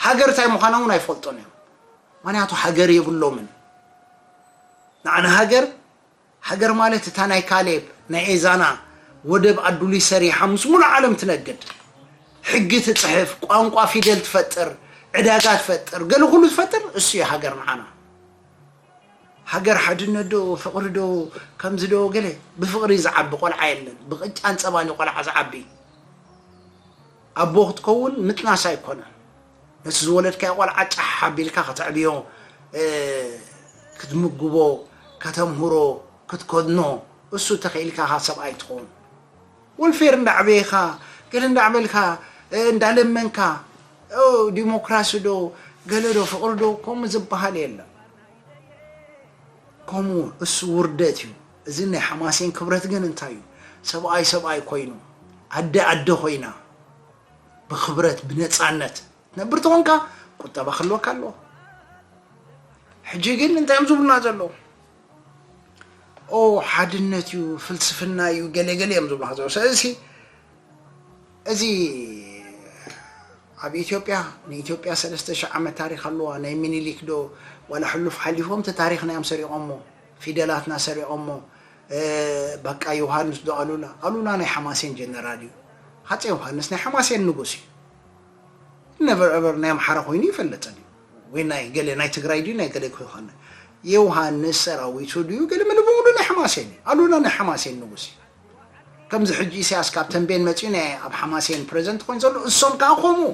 ሃገር እንታይ ምዃና እውን ኣይፈልጦን እዮም። ምኽንያቱ ሃገር የብሎምን። ንዓና ሃገር፣ ሃገር ማለት እታ ናይ ካሌብ፣ ናይ ኤዛና ወደብ ኣዱሊ ሰሪሓ ምስ ሙሉእ ዓለም ትነግድ፣ ሕጊ ትጽሕፍ፣ ቋንቋ ፊደል ትፈጥር፣ ዕዳጋ ትፈጥር፣ ገለ ኩሉ ትፈጥር፣ እሱ እዩ ሃገር ንዓና። ሃገር ሓድነት ዶ ፍቕሪ ዶ ከምዚ ዶ ገለ፣ ብፍቕሪ ዝዓቢ ቆልዓ የለን፣ ብቕጫን ጸባን እዩ ቆልዓ ዝዓቢ። ኣቦ ክትከውን ምጥናስ ኣይኮነን። ነቲ ዝወለድካዮ ቆልዓ ጫሕ ኣቢልካ ከተዕብዮ፣ እ፣ ክትምግቦ፣ ከተምህሮ፣ ክትከድኖ፣ እሱ ተኽኢልካ ኢኻ ሰብኣይ ትኸውን። ወልፌር እንዳዕበየኻ፣ ገለ እንዳዕበልካ፣ እ፣ እንዳለመንካ፣ ኦ፣ ዲሞክራሲ ዶ፣ ገለ ዶ፣ ፍቕሪ ዶ፣ ከምኡ ዝበሃል የለን። ከምኡ እሱ ውርደት እዩ። እዚ ናይ ሓማሴን ክብረት ግን እንታይ እዩ? ሰብኣይ ሰብኣይ ኮይኑ፣ ኣደ ኣደ ኮይና፣ ብኽብረት፣ ብነጻነት ትነብር ተኾንካ፣ ቁጠባ ክህልወካ ኣለዎ። ሕጂ ግን እንታይ እዮም ዝብሉና ዘለዉ? ኦ፣ ሓድነት እዩ፣ ፍልስፍና እዩ፣ ገለ ገለ እዮም ዝብሉና ዘለዉ። ስለዚ እዚ ኣብ ኢትዮጵያ፣ ንኢትዮጵያ ሰለስተ ሺሕ ዓመት ታሪኽ ኣለዋ። ናይ ሚኒሊክ ዶ ዋላ ሕሉፍ ሓሊፎም እቲ ታሪኽና እዮም ሰሪቖሞ፣ ፊደላትና ሰሪቖሞ። እ፣ በቃ ዮሃንስ ዶ ኣሉላ? ኣሉላ ናይ ሓማሴን ጀነራል እዩ። ሃፀይ ዮሃንስ ናይ ሓማሴን ንጉስ እዩ። ነቨር ኤቨር ናይ ኣምሓራ ኮይኑ ይፈልጠን እዩ። ወይ ናይ ገለ ናይ ትግራይ ድዩ ናይ ገለ ክኾነ። ዮሃንስ ሰራዊቱ ድዩ ገለ መለ በሙሉ ናይ ሓማሴን እዩ። ኣሉላ ናይ ሓማሴን ንጉስ እዩ። ከምዚ ሕጂ ኢሳያስ ካብ ተንቤን መጺኡ ናይ ኣብ ሓማሴን ፕሬዘንት ኮይኑ ዘሎ እሶም ከኣ ከምኡ።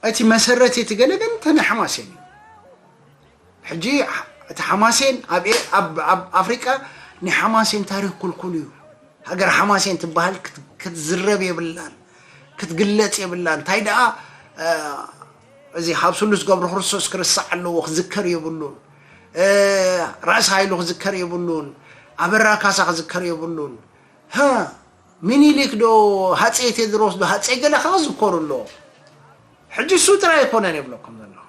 እቲ መሰረት እቲ ገለ ግን እቲ ናይ ሓማሴን እዩ። ሕጂ እቲ ሓማሴን ኣብ ኤ-፣ ኣብ፣ ኣብ ኣፍሪቃ ናይ ሓማሴን ታሪኽ ኩልኩል እዩ። ሃገር ሓማሴን ትበሃል ክት-፣ ክትዝረብ የብላን፣ ክትግለጽ የብላን። እንታይ ደኣ፣ እ፣ እዚ ካብ ስሉስ ገብረ ክርስቶስ ክርስዕ ኣለዎ ክዝከር የብሉን። እ፣ ራእሲ ሃይሉ ክዝከር የብሉን። ኣበራ ካሳ ክዝከር የብሉን። ሀ፣ ሚኒሊክ ዶ፣ ሃፀይ ቴድሮስ ዶ፣ ሃፀይ ገለ ከዓ ዝከሩ ኣለዎ። ሕጂ እሱ ጥራይ ኣይኮነን የብለኩም ዘለኹ።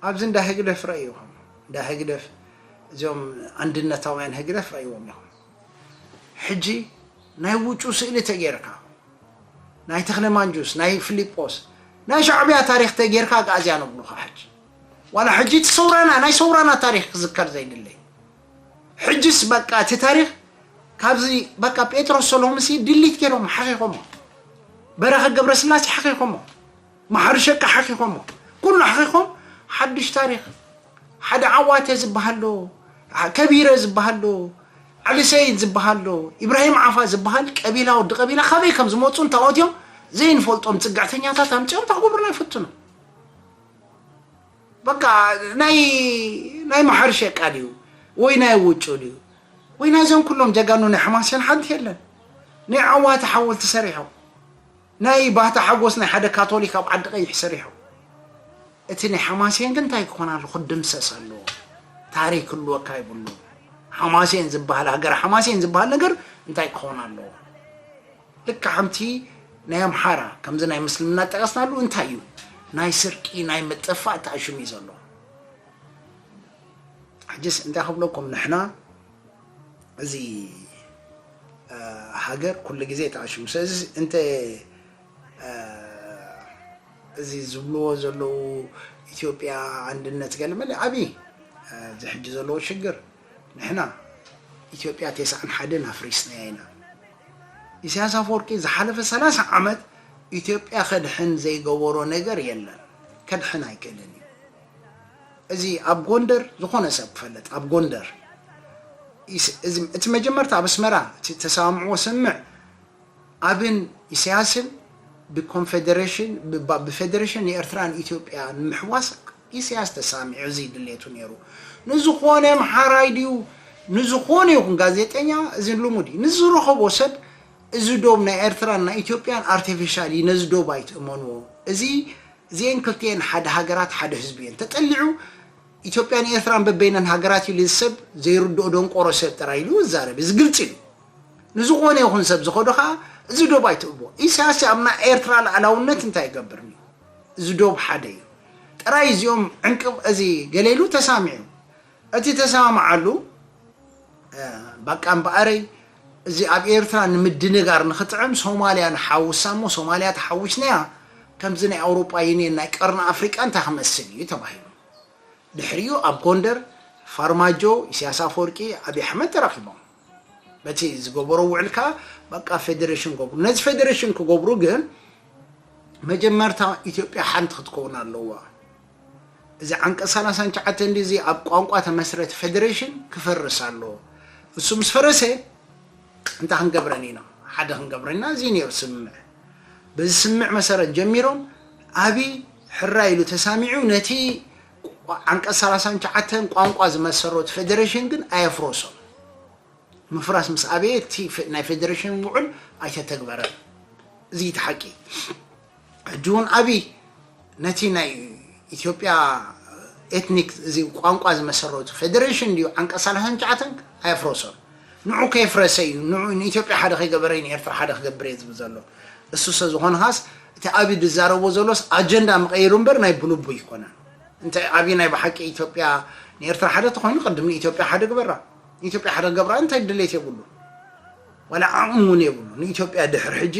ኣብዚ እንዳ ህግደፍ ረእይዎም። እንዳ ህግደፍ፣ እዚኦም ኣንድነታውያን ህግደፍ ረእይዎም ኢኹም። ሕጂ ናይ ውጩ ስእሊ ተጌርካ፣ ናይ ተኽለ ማንጁስ፣ ናይ ፊሊጶስ፣ ናይ ሻዕብያ ታሪኽ ተጌርካ ኣግኣዝያን ኣብሉኻ። ሕጂ ዋላ ሕጂ እቲ ሰውራና፣ ናይ ሰውራና ታሪኽ ክዝከር ዘይድለይ። ሕጅስ በቃ እቲ ታሪኽ ካብዚ በቃ ጴጥሮስ ሰሎምሲ ድሊት ገይሮም ሓኺኾሞ። በረኸ ገብረስላሴ ሓኺኾሞ። መሓሪ ሸቃ ሓኺኾሞ። ኩሉ ሓኺኾም ሓድሽ ታሪኽ። ሓደ ዓዋተ ዝበሃል ዶ፣ ከቢረ ዝበሃል ዶ፣ ዓሊ ሰይድ ዝበሃል ዶ፣ ኢብራሂም ዓፋ ዝበሃል ቀቢላ ወዲ ቀቢላ ካበይ ከም ዝመፁ እንታይ እዮም ዘይንፈልጦም ፅግዕተኛታት ኣምፅኦም ተኽብሩና ይፍትኑ። በቃ ናይ፣ ናይ መሓሪ ሸቃ ድዩ ወይ ናይ ውጩ ድዩ ወይ ናይዞም ኩሎም ጀጋኑ ናይ ሓማሴን ሓንቲ የለን። ናይ ዓዋተ ሓወልቲ ሰሪሖም፣ ናይ ባህታ ሓጎስ ናይ ሓደ ካቶሊክ ኣብ ዓዲ ቀይሕ ሰሪሖም። እቲ ናይ ሓማሴን ግን እንታይ ክኾን ኣለዎ? ክድምሰስ ኣለዎ። ታሪክ ክህልወካ ይብሉ። ሓማሴን ዝበሃል፣ ሃገር ሓማሴን ዝበሃል ነገር እንታይ ክኾን ኣለዎ? ልክዕ ከምቲ ናይ ኣምሓራ ከምዚ ናይ ምስልምና ጠቀስናሉ እንታይ እዩ? ናይ ስርቂ፣ ናይ ምጥፋእ ተኣሽሙ እዩ ዘሎ። ሕጅስ እንታይ ክብለኩም ንሕና እዚ፣ እ፣ ሃገር ኩሉ ግዜ ተኣሽሙ። ስለዚ እንተ፣ እ፣ እዚ ዝብልዎ ዘለዉ ኢትዮጵያ ኣንድነት ገለ መለ ዓብዪ፣ እ፣ እዚ ሕጂ ዘለዎ ሽግር ንሕና ኢትዮጵያ ተስዓን ሓደን ኣፍሪስናያ ኢና። ኢሳያስ ኣፈወርቂ ዝሓለፈ ሰላሳ ዓመት ኢትዮጵያ ከድሕን ዘይገበሮ ነገር የለን። ከድሕን ኣይክእልን እዩ። እዚ ኣብ ጎንደር ዝኾነ ሰብ ክፈልጥ፣ ኣብ ጎንደር ኢስ-፣ እዚ፣ እቲ መጀመርታ ኣብ ኣስመራ እቲ ተሰማምዕዎ ስምምዕ ኣብን ኢሳያስን ብኮንፌደሬሽን፣ ብባ-፣ ብፌደሬሽን ንኤርትራን ኢትዮጵያ ንምሕዋስ ኢሳያስ ተሳሚዑ፣ እዚ ድሌቱ ነይሩ። ንዝኾነ ኣምሓራይ ድዩ፣ ንዝኾነ ይኹን ጋዜጠኛ፣ እዚ ልሙድ እዩ። ንዝረኸቦ ሰብ፣ እዚ ዶብ ናይ ኤርትራን ናይ ኢትዮጵያን ኣርቲፊሻል እዩ፣ ነዚ ዶብ ኣይትእመንዎ። እዚ፣ እዚኤን ክልቲኤን ሓደ ሃገራት፣ ሓደ ህዝቢ እየን። ተጠሊዑ ኢትዮጵያን ኤርትራን በበይነን ሃገራት ኢሉ፣ እዚ ሰብ ዘይርድኦ ደንቆሮ ሰብ ጥራይ ኢሉ ይዛረብ። እዚ ግልፂ እዩ። ንዝኾነ ይኹን ሰብ ዝኸዶ ኸዓ፣ እዚ ዶብ ኣይትእቦ። ኢሳያስ ኣብ ናይ ኤርትራ ልኣላውነት እንታይ ይገብር? እዚ ዶብ ሓደ እዩ። ጥራይ እዚኦም ዕንቅብ-፣ እዚ ገለ ኢሉ ተሳሚዑ። እቲ ተሰማምዓሉ፣ እ፣ በቃ እምበኣረይ፣ እዚ ኣብ ኤርትራ ንምድንጋር ንኽጥዕም ሶማልያ ንሓውሳ እሞ፣ ሶማልያ ተሓዊስናያ፣ ከምዚ ናይ ኣውሮጳ ዩኒየን ናይ ቀርኒ ኣፍሪቃ እንታይ ክመስል እዩ ተባሂሉ። ድሕሪኡ ኣብ ጎንደር ፋርማጆ፣ ኢሳያስ ኣፈወርቂ፣ ኣብይ ኣሕመድ ተራኺቦም በቲ ዝገበሮ ውዕል ከዓ በቃ ፌዴሬሽን ገብሩ። ነዚ ፌዴሬሽን ክገብሩ ግን መጀመርታ ኢትዮጵያ ሓንቲ ክትከውን ኣለዋ። እዚ ዓንቀ ሰላሳን ትሽዓተን እዚ ኣብ ቋንቋ ተመስረተ ፌዴሬሽን ክፈርስ ኣለዎ። እሱ ምስ ፈረሰ እንታይ ክንገብረን ኢና? ሓደ ክንገብረና እዚ ነይሩ ስምምዕ። በዚ ስምምዕ መሰረት ጀሚሮም ኣብይ ሕራ ኢሉ ተሳሚዑ ነቲ ዓንቀ ሰላሳን ትሽዓተን ቋንቋ ዝመሰረቱ ፌዴሬሽን ግን ኣየፍረሶም። ምፍራስ ምስ ኣበየ እቲ ናይ ፌዴሬሽን ውዕል ኣይተተግበረን። እዚ እቲ ሓቂ። ሕጂ እውን ኣብይ ነቲ ናይ ኢትዮጵያ ኤትኒክ እዚ ቋንቋ ዝመሰረቱ ፌዴሬሽን ድዩ ዓንቀ ሰላሳን ትሽዓተን ኣየፍረሶን። ንዑ ከየፍረሰ እዩ ንዑ ንኢትዮጵያ ሓደ ከይገበረ ንኤርትራ ሓደ ክገብር እየ ዝብል ዘሎ። እሱ ሰብ ዝኾነ ኻስ እቲ ኣብይ ዝዛረቦ ዘሎስ ኣጀንዳ መቐየሩ እምበር ናይ ብልቡ ይኮነን። እንተ ኣብይ ናይ ብሓቂ ኢትዮጵያ ንኤርትራ ሓደ ተኾይኑ ቅድም ንኢትዮጵያ ሓደ ግበራ። ኢትዮጵያ ሓደ ገብራ እንታይ ድሌት የብሉ። ዋላ ዓቕሚ እውን የብሉ። ንኢትዮጵያ ድሕር ሕጂ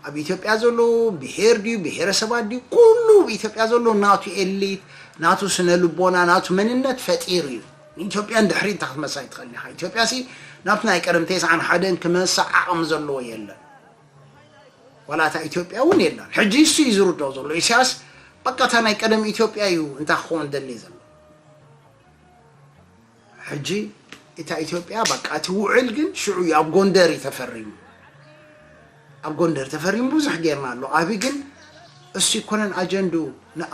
ኣብ ኢትዮጵያ ዘሎ ብሄር ድዩ ብሄረሰባት ድዩ ኩሉ ኢትዮጵያ ዘሎ ናቱ ኤሊት ናቱ ስነ ልቦና ናቱ መንነት ፈጢሩ እዩ። ንኢትዮጵያ ድሕሪ እንታይ ክትመሳ ይትኽእል ኢኻ? ኢትዮጵያ ሲ ናብቲ ናይ ቀደም ተስዓን ሓደን ክመሳ ዓቕሚ ዘለዎ የለን። ዋላ እታ ኢትዮጵያ እውን የለን። ሕጂ እሱ እዩ ዝርዶ ዘሎ ኢሳያስ በቃ እታ ናይ ቀደም ኢትዮጵያ እዩ እንታይ ክኸውን ደሊ ዘሎ። ሕጂ እታ ኢትዮጵያ በቃ እቲ ውዕል ግን ሽዑ እዩ ኣብ ጎንደር እዩ ተፈሪሙ። ኣብ ጎንደር ተፈሪሙ ብዙሕ ጌርና ኣሎ። ኣብይ ግን እሱ ይኮነን ኣጀንዱ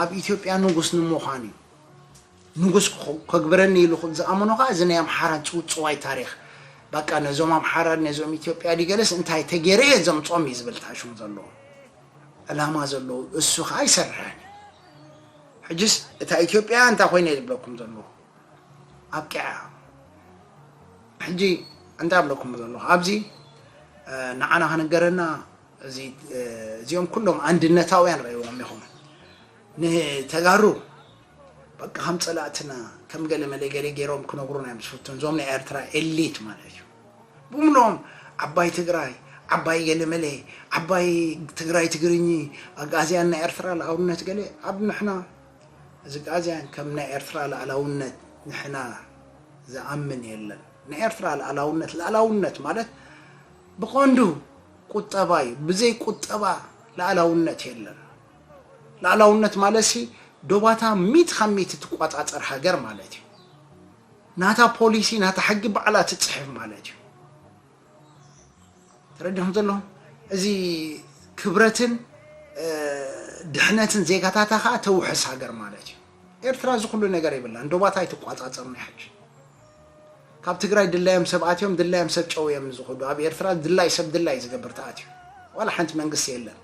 ኣብ ኢትዮጵያ ንጉስ ንምዃን እዩ። ንጉስ ከግብረኒ ኢሉ ዝኣመኖ ከዓ እዚ ናይ ኣምሓራ ፅውፅዋይ ታሪክ በቃ ነዞም ኣምሓራ ነዞም ኢትዮጵያ ዲገለስ እንታይ ተገይረ እየ ዘምፅኦም እዩ ዝብል ታሽሙ ዘለዎ ዕላማ ዘለዎ እሱ ከዓ ይሰርሐን። ሕጅስ እታ ኢትዮጵያ እንታይ ኮይነ ዝብለኩም ዘለኹ ኣብቂዓ። ሕጂ እንታይ ኣብለኩም ዘለኹ ኣብዚ ንዓና ከነገረና እዚኦም ኩሎም ኣንድነታውያን ረእዎም ኢኹም። ንተጋሩ በቃ ከም ፀላእትና ከም ገለ መለ ገለ ገይሮም ክነግሩና እዮም ዝፍትኑ እዞም ናይ ኤርትራ ኤሊት ማለት እዩ። ብምሎም ዓባይ ትግራይ ዓባይ ገለ መለ ዓባይ ትግራይ ትግርኚ ኣጋዝያን ናይ ኤርትራ ልኣውነት ገለ ኣብ ንሕና እዚ ኣጋዝያን ከም ናይ ኤርትራ ልኣላውነት ንሕና ዝኣምን የለን። ናይ ኤርትራ ልኣላውነት ልኣላውነት ማለት ብቐንዱ ቁጠባ እዩ። ብዘይ ቁጠባ ልኣላውነት የለን። ልኣላውነት ማለት ሲ ዶባታ ሚት ካብ ሚት ትቋጻጸር ሃገር ማለት እዩ። ናታ ፖሊሲ ናታ ሕጊ ባዕላ ትጽሕፍ ማለት እዩ። ተረዲኹም ዘለኹም እዚ ክብረትን ድሕነትን ዜጋታታ ከዓ ተውሕስ ሃገር ማለት እዩ። ኤርትራ እዚ ኩሉ ነገር የብላን። ዶባታ ኣይትቋጻጸር ናይ ሕጂ ካብ ትግራይ ድላዮም ሰብ ኣትዮም ድላዮም ሰብ ጨውዮም ዝኸዱ ኣብ ኤርትራ ድላይ ሰብ ድላይ ዝገብር ተኣትዩ ዋላ ሓንቲ መንግስቲ የለን።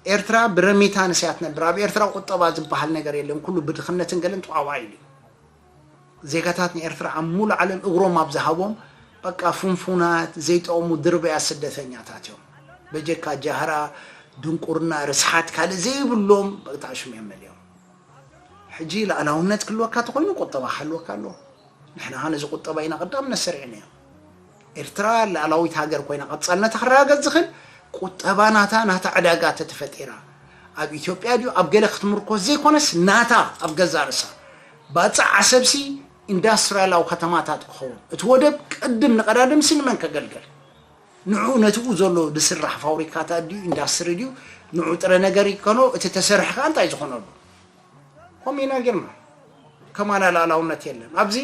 ኤርትራ ብረሚታንስ እያ ትነብር። ኣብ ኤርትራ ቁጠባ ዝበሃል ነገር የለን። ኩሉ ብድኽነትን ገለን ጠዋዋዒሉ እዩ። ዜጋታት ንኤርትራ ኣብ ሙሉ ዓለም እግሮም ኣብ ዝሃቦም በቃ ፍንፉናት ዘይጠቕሙ ድርበያ ስደተኛታት እዮም። በጀካ ጃህራ ድንቁርና ርስሓት ካልእ ዘይብሎም በቅታሽም እዮም መሊኦም። ሕጂ ልኣላውነት ክህልወካ ተኾይኑ ቁጠባ ክህልወካ ኣለዎ። ንሕና ኸ ነዚ ቁጠባ ኢና ቀዳምነት ሰሪዕናዮ። ኤርትራ ልኣላዊት ሃገር ኮይና ቀጻልነታ ክረጋገጽ ዝኽእል ቁጠባ ናታ ናታ ዕዳጋ ተተፈጢራ ኣብ ኢትዮጵያ ድዩ ኣብ ገለ ክትምርኮስ ዘይኮነስ ናታ ኣብ ገዛ ርእሳ ባጽዕ ዓሰብሲ ኢንዳስትሪያላዊ ከተማታት ክኸውን እቲ ወደብ ቅድም ንቐዳድምሲ ንመን ከገልገል ንዑ ነትኡ ዘሎ ዝስራሕ ፋብሪካታት ድዩ ኢንዳስትሪ ድዩ ንዑ ጥረ ነገር ይከኖ እቲ ተሰርሕ ከዓ እንታይ ዝኾነሉ ከምኡ ኢና ጌርና ከማና ልኣላውነት የለን ኣብዚ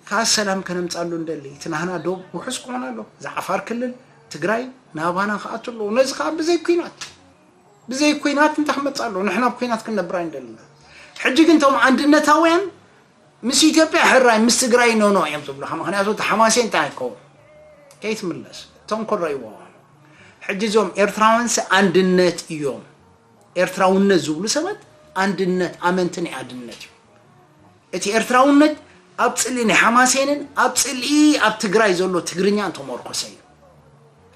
ከዓ ሰላም ከነምፃሉ እንደሊ እቲ ናህና ዶብ ውሑስ ክኾን ኣሎ እዚ ዓፋር ክልል ትግራይ ናባና ክኣቱ ኣለዎ ነዚ ከዓ ብዘይ ኩናት ብዘይ ኩናት እንታይ ክመፅእ ኣለዎ ንሕና ብ ኩናት ክንነብር ኣይንደልና ሕጂ ግን እቶም ኣንድነታውያን ምስ ኢትዮጵያ ሕራይ ምስ ትግራይ ኖኖ እዮም ዝብሉኻ ምክንያቱ እቲ ሓማሴን እንታይ ክኸውን ከይትምለስ ተንኮል ረእይዎ ሕጂ እዞም ኤርትራውያንስ ኣንድነት እዮም ኤርትራውነት ዝብሉ ሰባት ኣንድነት ኣመንቲ ናይ ኣንድነት እዩ እቲ ኤርትራውነት ኣብ ፅልኢ ናይ ሓማሴንን ኣብ ፅልኢ ኣብ ትግራይ ዘሎ ትግርኛን ተመርኮሰ እዩ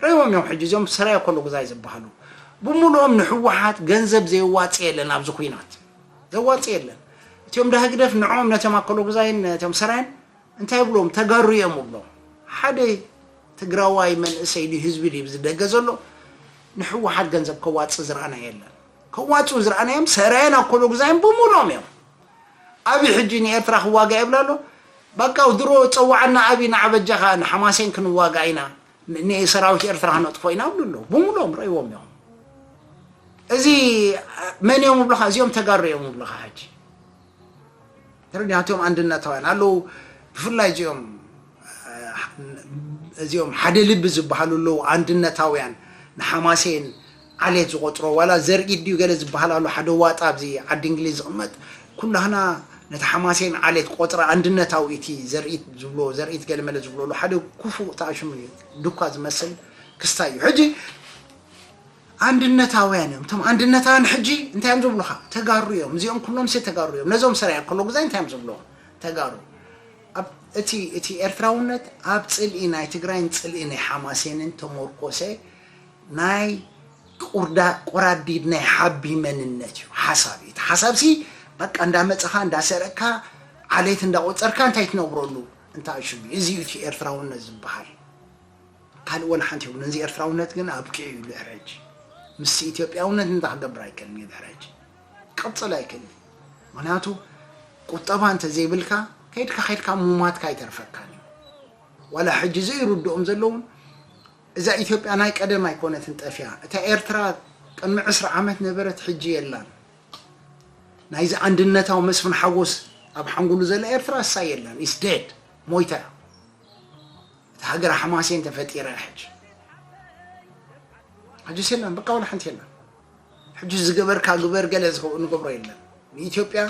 ረእዎም እዮም ሕጂ እዚኦም ሰራየ ኮሎጉዛይ ዝበሃሉ ብምሉኦም ንሕወሓት ገንዘብ ዘየዋፅእ የለን ኣብዚ ኩናት ዘዋፅእ የለን እቲኦም ዳህግደፍ ንዕኦም ነቶም ኣኮሎጉዛይን ነቶም ሰራይን እንታይ ይብሎም ተጋሩ እዮም ይብሎም ሓደ ትግራዋይ መንእሰይ ድዩ ህዝቢ ድዩ ዝደገ ዘሎ ንሕወሓት ገንዘብ ከዋፅእ ዝረኣና የለን። ከዋፅኡ ዝረኣናዮም ሰራየን ኣኮሎጉዛይን ብምሎም እዮም። ኣብይ ሕጂ ንኤርትራ ክዋጋ ይብላ ኣሎ። በቃ ድሮ ፀዋዕና ኣብይ ንዓበጃኻ ንሓማሴን ክንዋጋ ኢና፣ ን- ንሰራዊት ኤርትራ ክነጥፎ ኢና ብሉ ኣለዉ። ብምሎም ረእይዎም እዮም። እዚ መን እዮም ብለኻ? እዚኦም ተጋሩ እዮም ብለኻ። ሕጂ ተረዲናትዮም። ኣንድነታውያን ኣለዉ። ብፍላይ እዚኦም እዚኦም ሓደ ልቢ ዝበሃሉ ኣለዉ። ኣንድነታውያን ንሓማሴን ዓሌት ዝቆጥሮ ዋላ ዘርኢት ድዩ ገለ ዝበሃል ኣሎ። ሓደ ዋጣ ኣብዚ ዓዲ እንግሊዝ ዝቕመጥ ኩላህና ነቲ ሓማሴን ዓሌት ቆጥረ ኣንድነታዊ እቲ ዘርኢት ዝብሎ ዘርኢት ገለ መለ ዝብሎ ኣሎ። ሓደ ክፉእ ተኣሽሙ እዩ ድኳ ዝመስል ክስታይ እዩ። ሕጂ ኣንድነታውያን እዮም። እቶም ኣንድነታውያን ሕጂ እንታይ እዮም ዝብሉኻ? ተጋሩ እዮም። እዚኦም ኩሎም ሴ ተጋሩ እዮም። ነዞም ሰራያ ከሎ ግዛይ እንታይ እዮም ዝብሉኻ? ተጋሩ። ኣብ እቲ እቲ ኤርትራውነት ኣብ ጽልኢ ናይ ትግራይን ጽልኢ ናይ ሓማሴንን ተመርኮሰ ናይ ቁርዳ ቆራዲድ ናይ ሓቢ መንነት እዩ። ሓሳብ እዩ። እቲ ሓሳብ ሲ በቃ እንዳመጸኻ እንዳሰረቅካ ዓሌት እንዳቆጸርካ እንታይ ትነብረሉ እንታይ ሽሙ እዚ እዩ እቲ ኤርትራውነት ዝበሃል። ካልእ ወላ ሓንቲ የብሉን። እዚ ኤርትራውነት ግን ኣብቂዑ እዩ ድሕሪ ሕጂ። ምስ ኢትዮጵያውነት እንታይ ክገብር ኣይክእልን እዩ ድሕሪ ሕጂ። ክቕጽል ኣይክእልን። ምኽንያቱ ቁጠባ እንተዘይብልካ ከይድካ ከይድካ ሙማትካ ኣይተርፈካን እዩ። ዋላ ሕጂ ዘይርድኦም ዘለውን እዛ ኢትዮጵያ ናይ ቀደም ኣይኮነትን ጠፊያ። እታ ኤርትራ ቅድሚ ዕስራ ዓመት ነበረት፣ ሕጂ የላን። ናይዚ ኣንድነታዊ መስፍን ሓጎስ ኣብ ሓንጉሉ ዘላ ኤርትራ እሳ የላን። ኢስ ዴድ ሞይታ እያ። እታ ሃገር ሓማሴን ተፈጢራ እያ ሕጂ። ሕጂ የላን፣ በቃ ወላ ሓንቲ የላን። ሕጂ ዝገበርካ ግበር ገለ ዝኸው- ንገብሮ የለን። ንኢትዮጵያ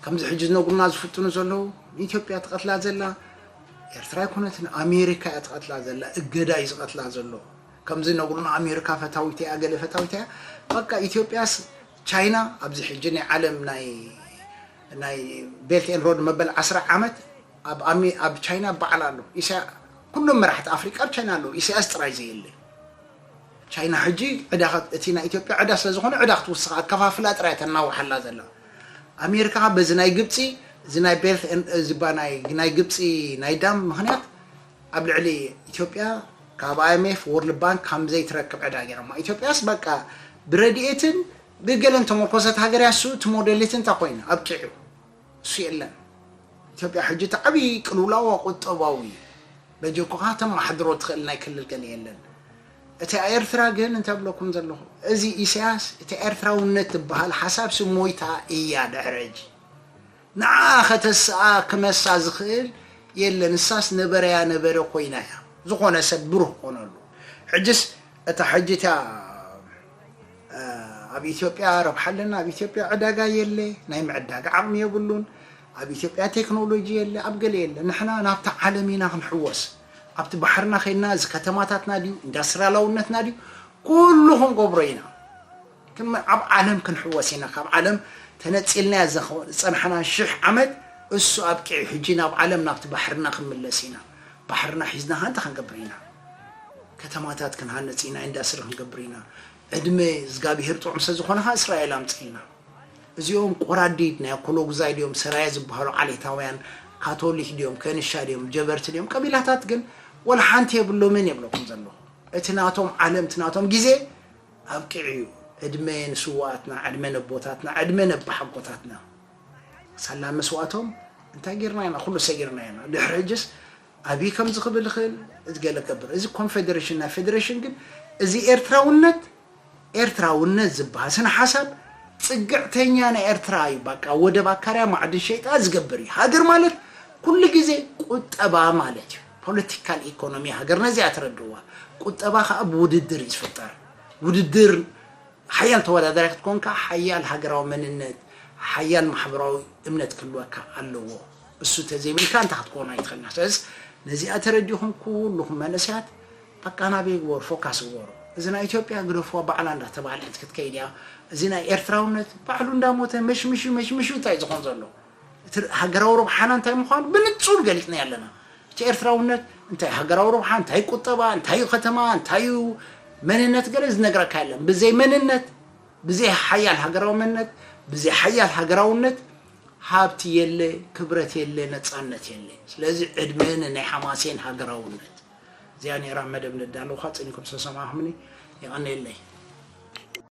ከምዚ ሕጂ ዝነግሩና ዝፍትኑ ዘለዉ ንኢትዮጵያ ትቐትላ ዘላ ኤርትራ ኣይኮነትን፣ ኣሜሪካ እያ ትቐትላ ዘላ፣ እገዳ እዩ ዝቐትላ ዘሎ። ከምዚ ነግሩና ኣሜሪካ ፈታዊት እያ ገለ ፈታዊት እያ። በቃ ኢትዮጵያስ ቻይና ኣብዚ ሕጂ ናይ ዓለም ናይ ናይ ቤልት ኤን ሮድ መበል ዓስራ ዓመት ኣብ ኣሜ ኣብ ቻይና በዓል ኣሎ። ኢሳያ ኩሎም መራሕቲ ኣፍሪቃ ኣብ ቻይና ኣለዉ። ኢሳያስ ጥራይ ዘየለ። ቻይና ሕጂ ዕዳ ከ- እቲ ናይ ኢትዮጵያ ዕዳ ስለ ዝኾነ ዕዳ ክትውስኻ ኣከፋፍላ ጥራይ ተናውሓላ ዘላ። ኣሜሪካ በዚ ናይ ግብፂ እዚ ናይ ቤልት ኤን- እዚ ባ ናይ ናይ ግብፂ ናይ ዳም ምኽንያት ኣብ ልዕሊ ኢትዮጵያ ካብ ኣይ ኤም ኤፍ ወርልድ ባንክ ከም ዘይትረክብ ዕዳ ገይሮማ። ኢትዮጵያስ በቃ ብረድኤትን ብገለን ተመርኮሰት ሃገር እያ። እሱ እቲ ሞዴሊቲ እንታይ ኮይኑ ኣብቂዑ እሱ የለን። ኢትዮጵያ ሕጂ እቲ ዓብዪ ቅልውላዋ ቁጠባዊ እዩ። በጀኩኻ ተመሓድሮ ትኽእል ናይ ክልል ገለ የለን። እቲ ኤርትራ ግን እንታይ ብለኩም ዘለኹ እዚ ኢሳያስ እቲ ኤርትራውነት ትበሃል ሓሳብ ሲ ሞይታ እያ ድሕሪ ሕጂ። ንዓ ከተስኣ ክመሳ ዝኽእል የለን። እሳስ ነበረያ ነበረ ኮይና እያ። ዝኾነ ሰብ ብሩህ ኮነሉ። ሕጅስ እታ ሕጂ እታ ኣብ ኢትዮጵያ ረብሓ ኣለና፣ ኣብ ኢትዮጵያ ዕዳጋ የለ፣ ናይ ምዕዳግ ዓቕሚ የብሉን፣ ኣብ ኢትዮጵያ ቴክኖሎጂ የለ፣ ኣብ ገለ የለ። ንሕና ናብታ ዓለም ኢና ክንሕወስ። ኣብቲ ባሕርና ከይድና እዚ ከተማታትና ድዩ ኢንዳስትሪያላውነትና ድዩ ኩሉ ክንገብሮ ኢና። ከም ኣብ ዓለም ክንሕወስ ኢና። ካብ ዓለም ተነጺልናያ ዝኸ- ዝጸናሕና ሽሕ ዓመት እሱ ኣብቂዑ። ሕጂ ናብ ዓለም ናብቲ ባሕርና ክንምለስ ኢና። ባሕርና ሒዝና ከ እንታይ ክንገብር ኢና? ከተማታት ክንሃንጽ ኢና፣ ኢንዳስትሪ ክንገብር ኢና። ዕድመ እግዚኣብሄር ጥዑም ስለ ዝኾነ ከኣ እስራኤል ኣምጽእልና። እዚኦም ቆራዲድ ናይ ኣኮሎጉዛይ ድዮም፣ ሰራየ ዝበሃሉ ዓሌታውያን፣ ካቶሊክ ድዮም፣ ከንሻ ድዮም፣ ጀበርቲ ድዮም፣ ቀቢላታት ግን ወላ ሓንቲ የብሎምን የብለኩም ዘለኹ። እቲ ናቶም ዓለም፣ እቲ ናቶም ግዜ ኣብቂዑ እዩ። ዕድመ ንስዋኣትና፣ ዕድመ ነቦታትና፣ ዕድመ ነባሓጎታትና። ሳላ መስዋእቶም እንታይ ጌርና ኢና? ኩሉ ሰጊርና ኢና። ድሕሪ ሕጅስ ኣብይ ከምዚ ክብል ይኽእል፣ እዚ ገለ ገብር። እዚ ኮንፌደሬሽን ናይ ፌደሬሽን ግን እዚ ኤርትራውነት፣ ኤርትራውነት ዝበሃል ስነ ሓሳብ ጽግዕተኛ ናይ ኤርትራ እዩ። በቃ ወደብ ኣካርያ ማዕድን ሸይጣ ዝገብር እዩ። ሃገር ማለት ኩሉ ግዜ ቁጠባ ማለት እዩ። ፖለቲካል ኢኮኖሚ ሃገር ነዚኣ ትረድእዋ። ቁጠባ ከኣ ብውድድር እዩ ዝፍጠር። ውድድር ሓያል ተወዳዳሪ ክትኮንካ ሓያል ሃገራዊ መንነት፣ ሓያል ማሕበራዊ እምነት ክህልወካ ኣለዎ። እሱ ተዘይብልካ እንታይ ክትኮን ኣይትኽእልና። ስለዚ ነዚኣ ተረዲኹም ኩልኹም መንእሰያት በቃ ናበይ ግበሩ፣ ፎካስ ግበሩ። እዚ ናይ ኢትዮጵያ ግደፍዋ ባዕላ እንዳተባልዐት ክትከይድ እያ። እዚ ናይ ኤርትራውነት ባዕሉ እንዳሞተ መሽምሹ መሽምሹ እንታይ ዝኾን ዘሎ? እቲ ሃገራዊ ረብሓና እንታይ ምዃኑ ብንጹር ገሊጽና ኣለና። እቲ ኤርትራውነት እንታይ ሃገራዊ ረብሓ፣ እንታይ ቁጠባ፣ እንታይ እዩ ከተማ፣ እንታይ እዩ መንነት ገለ ዝነግረካ የለን። ብዘይ መንነት፣ ብዘይ ሓያል ሃገራዊ መንነት፣ ብዘይ ሓያል ሃገራውነት ሃብቲ የለ፣ ክብረት የለ፣ ነጻነት የለ። ስለዚ ዕድመ ንናይ ሓማሴን ሃገራውነት። እዚኣ ነይራ መደብ ነዳለውካ፣ ጽኒኩም ዝተሰማዕኩምኒ የቐንየለይ።